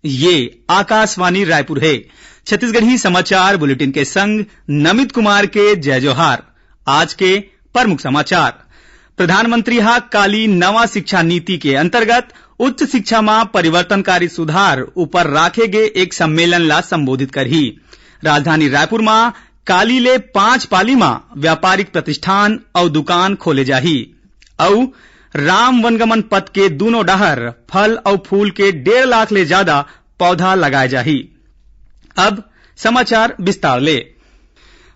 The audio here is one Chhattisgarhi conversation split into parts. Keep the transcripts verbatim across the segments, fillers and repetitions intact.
ये आकाशवाणी रायपुर हे। छत्तीसगढ़ी समाचार बुलेटिन के संग नमित कुमार के जय जोहार। आज के प्रमुख समाचार। प्रधानमंत्री ह काली नवा शिक्षा नीति के अंतर्गत उच्च शिक्षा म परिवर्तनकारी सुधार ऊपर राखे गे एक सम्मेलन ला संबोधित करही। राजधानी रायपुर म काली ले पांच पाली म व्यापारिक प्रतिष्ठान अउ दुकान खोले जाही। अउ राम वनगमन पथ के दूनों डहर फल अउ फूल के डेढ़ लाख ले जादा पौधा लगाए जाही। अब समाचार विस्तार ले।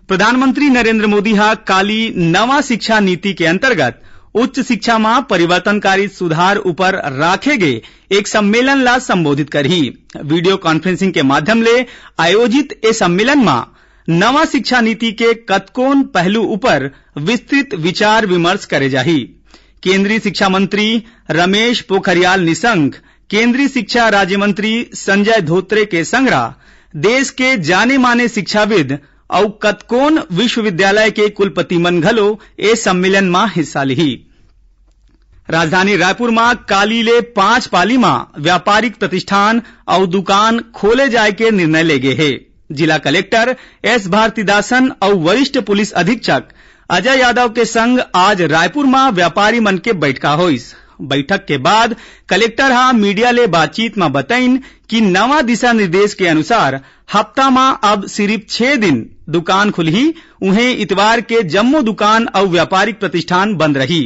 प्रधानमंत्री नरेंद्र मोदी ह काली नवा शिक्षा नीति के अंतर्गत उच्च शिक्षा म परिवर्तनकारी सुधार ऊपर राखे गे एक सम्मेलन ला संबोधित करही। वीडियो कॉन्फ्रेंसिंग के माध्यम ले आयोजित ए सम्मेलन म नवा शिक्षा नीति के कतकोन पहलू ऊपर विस्तृत विचार विमर्श करे जाही। केंद्रीय शिक्षा मंत्री रमेश पोखरियाल निशंक, केंद्रीय शिक्षा राज्य मंत्री संजय धोत्रे के संघरा देश के जाने माने शिक्षाविद अउ कतकोन विश्वविद्यालय के कुलपति मन घलो ए सम्मेलन म हिस्सा लिही। राजधानी रायपुर म काली ले पांच पाली म व्यापारिक प्रतिष्ठान अउ दुकान खोले जाय के निर्णय ले गे हे। जिला कलेक्टर एस भारतीदासन अउ वरिष्ठ पुलिस अधीक्षक अजय यादव के संग आज रायपुर म व्यापारी मन के बइठका होइस। बइठक के बाद कलेक्टर ह मीडिया ले बातचीत म बतइन कि नवा दिशा निर्देश के अनुसार हफ्ता म अब सिरिफ छह दिन दुकान खुलही, उहें इतवार के जम्मो दुकान अउ व्यापारिक प्रतिष्ठान बंद रही।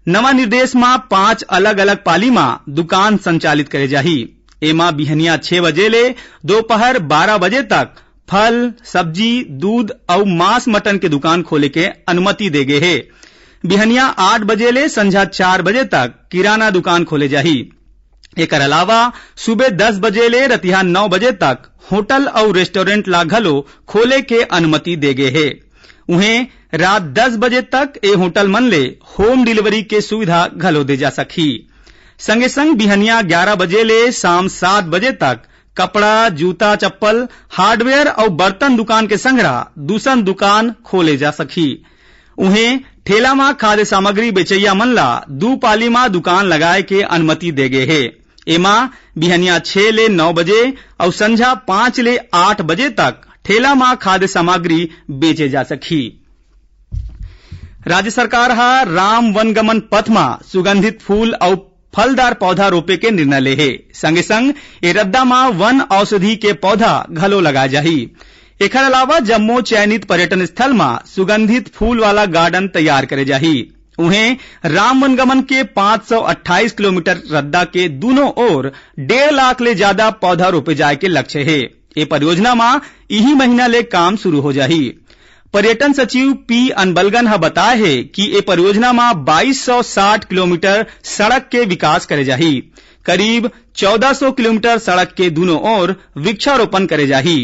नवा निर्देश म पांच अलग-अलग पाली म दुकान संचालित करे जाही। एमा बिहनिया छह बजे ले दोपहर बारह बजे तक फल, सब्जी, दूध अउ मांस मटन के दुकान खोले के अनुमति दे गे हे। बिहनिया आठ बजे ले संझा चार बजे तक किराना दुकान खोले जाही। एकर अलावा सुबह दस बजे ले रतिहा नौ बजे तक होटल अउ रेस्टोरेंट ला घलो खोले के अनुमति दे गे हे। उहें, रात दस बजे तक ए होटल मन ले होम डिलीवरी के सुविधा घलो दे जा सकही। संगे संग बिहनिया ग्यारह बजे ले शाम सात बजे तक कपड़ा, जूता, चप्पल, हार्डवेयर अउ बर्तन दुकान के संघरा दूसर दुकान खोले जा सकही। उहें, ठेला म खाद्य सामग्री बेचइया मन ला दू पाली म दुकान लगाए के अनुमति दे गे हे। एमा बिहनिया छह ले नौ बजे अउ संझा पांच ले आठ बजे तक ठेला म खाद्य सामग्री बेचे जा सकही। राज्य सरकार ह राम वनगमन पथ म सुगंधित फूल अउ फलदार पौधा रोपे के निर्णय ले हे। संगे संग ए रद्दा म वन औषधि के पौधा घलो लगाए जाही। एखर अलावा जम्मो चयनित पर्यटन स्थल म सुगंधित फूल वाला गार्डन तैयार करे जाही। उहें, राम वनगमन के पांच सौ अट्ठाईस किलोमीटर रद्दा के दूनों ओर डेढ़ लाख ले जादा पौधा रोपे जाय के लक्ष्य हे। ए परियोजना म इही महीना ले काम शुरू हो जाही। पर्यटन सचिव पी अनबलगन ह बताय हे कि ए परियोजना म बाईस सौ साठ किलोमीटर सड़क के विकास करे जाही। करीब चौदह सौ किलोमीटर सड़क के दूनों ओर वृक्षारोपण करे जाही।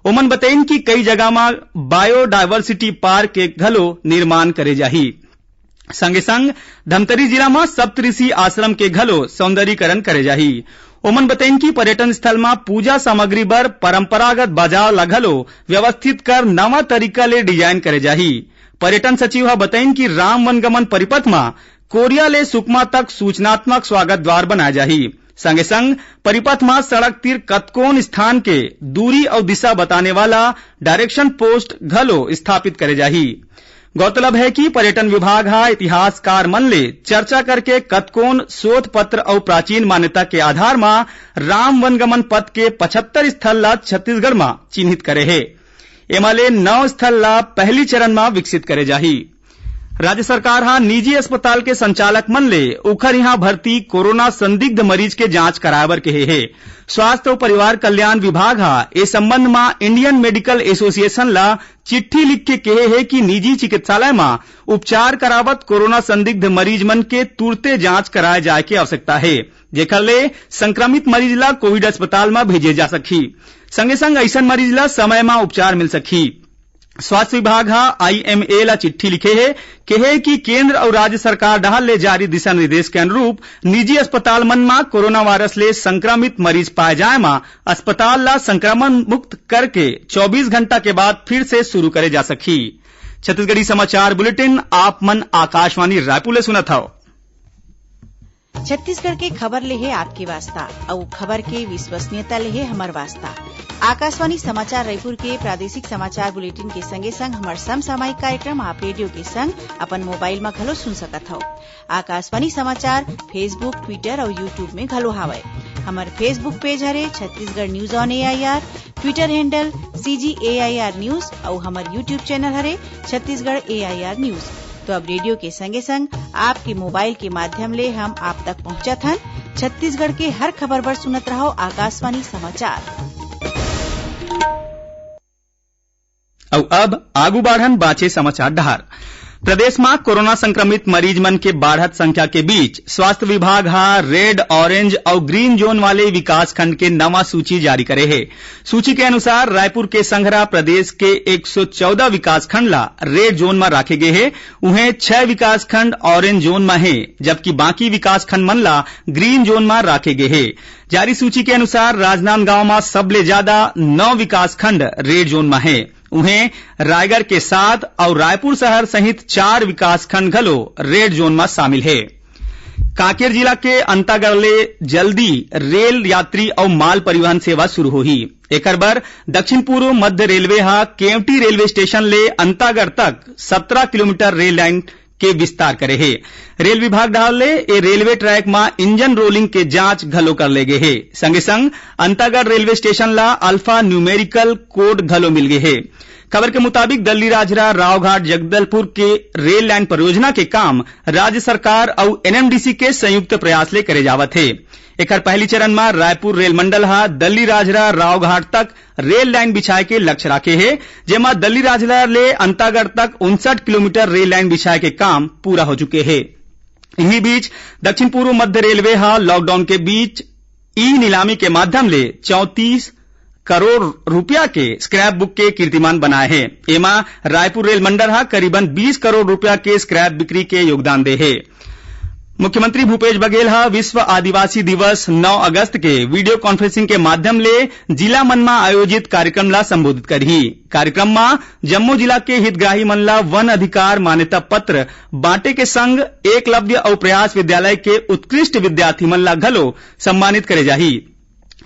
ओमन बतइन कि कई जगह म बायोडायवर्सिटी पार्क के घलो निर्माण करे जाही। संगे संग धमतरी जिला म सप्तऋषि आश्रम के घलो सौंदर्यीकरण करे जाही। ओमन बतइन कि पर्यटन स्थल म पूजा सामग्री बर परंपरागत बाजार ला घलो व्यवस्थित कर नवा तरीका ले डिजाइन करे जाही। पर्यटन सचिव ह बतइन कि राम वनगमन परिपथ म कोरिया ले सुकमा तक सूचनात्मक स्वागत द्वार बनाए जाही। संगे संग परिपथ म सड़क तीर कतकोन स्थान के दूरी अउ दिशा बताने वाला डायरेक्शन पोस्ट घलो स्थापित करे जाही। गौरतलब है कि पर्यटन विभाग ह इतिहासकार मन ले चर्चा करके कतकोन शोध पत्र अउ प्राचीन मान्यता के आधार म राम वनगमन पथ के पचहत्तर स्थल ला छत्तीसगढ़ म चिन्हित करे हे। एमा ले नौ स्थल ला पहली चरण म विकसित करे जाही। राज्य सरकार ह निजी अस्पताल के संचालक मन ले उखर इहां भर्ती कोरोना संदिग्ध मरीज के जांच कराए बर कहे हे। स्वास्थ्य अउ परिवार कल्याण विभाग ह ए संबंध म इंडियन मेडिकल एसोसिएशन ला चिट्ठी लिख के कहे हे कि निजी चिकित्सालय म उपचार करावत कोरोना संदिग्ध मरीज मन के तुरते जांच कराए जाए के आवश्यकता हे, जेखर ले संक्रमित मरीज ला कोविड अस्पताल म भेजे जा सकही। संगे संग अइसन मरीज ला समय म उपचार मिल सकही। स्वास्थ्य विभाग ह आईएमए ला चिट्ठी लिखे हे, कहे कि केंद्र अउ राज्य सरकार डहार ले जारी दिशा निर्देश के अनुरूप निजी अस्पताल मन म कोरोना वायरस ले संक्रमित मरीज पाए जाए म अस्पताल ला संक्रमण मुक्त करके चौबीस घंटा के बाद फिर से शुरू करे जा सकही। छत्तीसगढ़ी समाचार बुलेटिन आप मन आकाशवाणी रायपुर ले सुनत हव। छत्तीसगढ़ के खबर ले हे आपके वास्ता, अउ खबर के विश्वसनीयता ले हे हमर वास्ता। आकाशवाणी समाचार रायपुर के प्रादेशिक समाचार बुलेटिन के संगे संग हमर समसामयिक कार्यक्रम आप रेडियो के संग अपन मोबाइल म घलो सुन सकत हव। आकाशवाणी समाचार Facebook, Twitter अउ YouTube में घलो हावय। हमर Facebook पेज हरे Chhattisgarh news on AIR, Twitter handle CG AIR news अउ हमर YouTube चैनल हरे छत्तीसगढ़ एआईआर न्यूज। तो अब रेडियो के संगे संग आपके मोबाइल के माध्यम ले हम आप तक पहुंचत हन। छत्तीसगढ़ के हर खबर बर सुनत रहव आकाशवाणी समाचार। अउ अब आगू बाढ़न बाचे समाचार डहार। प्रदेश म कोरोना संक्रमित मरीज मन के बाढ़त संख्या के बीच स्वास्थ्य विभाग ह रेड, ऑरेंज अउ ग्रीन जोन वाले विकासखंड के नवा सूची जारी करे हे। सूची के अनुसार रायपुर के संघरा प्रदेश के एक सौ चौदह विकासखंड ला रेड जोन म राखे गे हे। उहें, छह विकासखंड ऑरेंज जोन म हे, जबकि बाकी विकासखंड मन ला ग्रीन जोन म राखे गे हे। जारी सूची के अनुसार राजनांदगांव म सबले ज्यादा नौ विकासखंड रेड जोन म हे। उहें, रायगढ़ के सात अउ रायपुर शहर सहित चार विकासखंड घलो रेड जोन म शामिल हे। कांकेर जिला के अंतागढ़ ले जल्दी रेल यात्री अउ माल परिवहन सेवा शुरू होही। एकर बर दक्षिण पूर्व मध्य रेलवे ह केवटी रेलवे स्टेशन ले अंतागढ़ तक सत्रह किलोमीटर रेल लाइन के विस्तार करे हे। रेल विभाग डहार ले ए रेलवे ट्रैक म इंजन रोलिंग के जांच घलो कर ले गे हे। संगे संग अंतागढ़ रेलवे स्टेशन ला अल्फा न्यूमेरिकल कोड घलो मिल गे हे। खबर के मुताबिक, दल्लीराजहरा रावघाट जगदलपुर के रेल लाइन परियोजना के काम राज्य सरकार अउ एनएमडीसी के संयुक्त प्रयास ले करे जावत हे। एखर पहली चरण म रायपुर रेल मंडल ह दल्लीराजहरा रावघाट तक रेल लाइन बिछाए के लक्ष्य राखे हे, जेमा दल्लीराजहरा ले अंतागढ़ तक उनसठ किलोमीटर रेल लाइन बिछाए के काम पूरा हो चुके हे। इही बीच, दक्षिण पूर्व मध्य रेलवे ह लॉकडाउन के बीच ई नीलामी के माध्यम ले चौंतीस करोड़ रुपया के स्क्रैप बुक के कीर्तिमान बनाए हे। एमा रायपुर रेल मंडल ह करीबन बीस करोड़ रुपया के स्क्रैप बिक्री के योगदान दे हे। मुख्यमंत्री भूपेश बघेल ह विश्व आदिवासी दिवस नौ अगस्त के वीडियो कॉन्फ्रेंसिंग के माध्यम ले जिला मन म आयोजित कार्यक्रम ला संबोधित करही। कार्यक्रम म जम्मो जिला के हितग्राही मन ला वन अधिकार मान्यता पत्र बांटे के संग एकलव्य अउ प्रयास विद्यालय के उत्कृष्ट विद्यार्थी मन ला घलो सम्मानित करे जाही।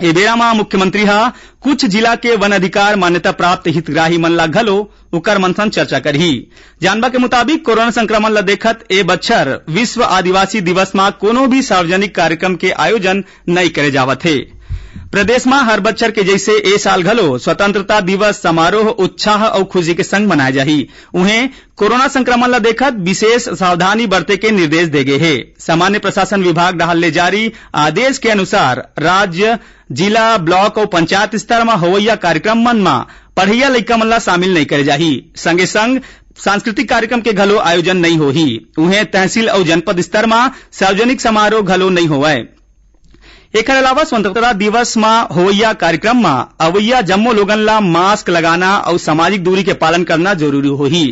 ए बेरा म मुख्यमंत्री ह कुछ जिला के वन अधिकार मान्यता प्राप्त हितग्राही मन ला घलो उकर मन संग चर्चा करही। जानबा के मुताबिक, कोरोना संक्रमण ल देखत ए बछर विश्व आदिवासी दिवस म कोनो भी सार्वजनिक कार्यक्रम के आयोजन नइ करे जावत हे। प्रदेश म हर बछर के जइसे ए साल घलो स्वतंत्रता दिवस समारोह उत्साह अउ खुशी के संग मनाए जाही। उहें, कोरोना संक्रमण ल देखत विशेष सावधानी बरते के निर्देश दे गे हे। सामान्य प्रशासन विभाग डहार ले जारी आदेश के अनुसार राज्य, जिला, ब्लॉक अउ पंचायत स्तर म होवइया कार्यक्रम मन म पढ़इया लइका मन ला शामिल नइ करे जाही। संगे संग सांस्कृतिक कार्यक्रम के घलो आयोजन नइ होही। उहें, तहसील अउ जनपद स्तर म सार्वजनिक समारोह घलो नइ होवय। एखर अलावा स्वतंत्रता दिवस म होवइया कार्यक्रम म अवइया जम्मो लोगन ला मास्क लगाना अउ सामाजिक दूरी के पालन करना जरूरी होही।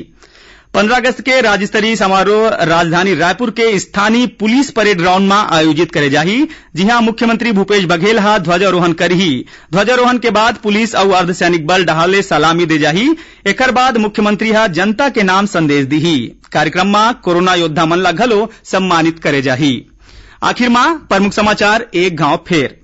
पंद्रह अगस्त के राज्य स्तरीय समारोह राजधानी रायपुर के स्थानीय पुलिस परेड ग्राउंड म आयोजित करे जाही, जिहां मुख्यमंत्री भूपेश बघेल ह ध्वजारोहण करही। ध्वजारोहण के बाद पुलिस अउ अर्धसैनिक बल डहार ले सलामी दे जाही। एखर बाद मुख्यमंत्री ह जनता के नाम संदेश दिही। कार्यक्रम म कोरोना योद्धा मन ला घलो सम्मानित करे जाही। आखिर म प्रमुख समाचार एक घांव फेर।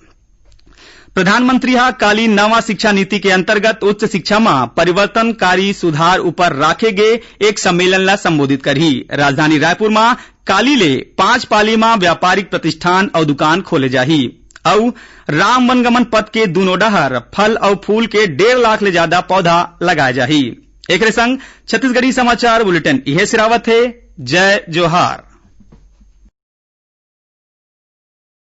प्रधानमंत्री ह काली नवा शिक्षा नीति के अंतर्गत उच्च शिक्षा म परिवर्तनकारी सुधार ऊपर राखे गे एक सम्मेलन ला संबोधित करही। राजधानी रायपुर म काली ले पांच पाली म व्यापारिक प्रतिष्ठान अउ दुकान खोले जाही अउ राम वनगमन पथ के दूनों डहर फल अउ फूल के डेढ़ लाख ले जादा पौधा लगाए जाही। एकरे संग छत्तीसगढ़ी समाचार बुलेटिन इहे सिरावत हे। जय जोहार।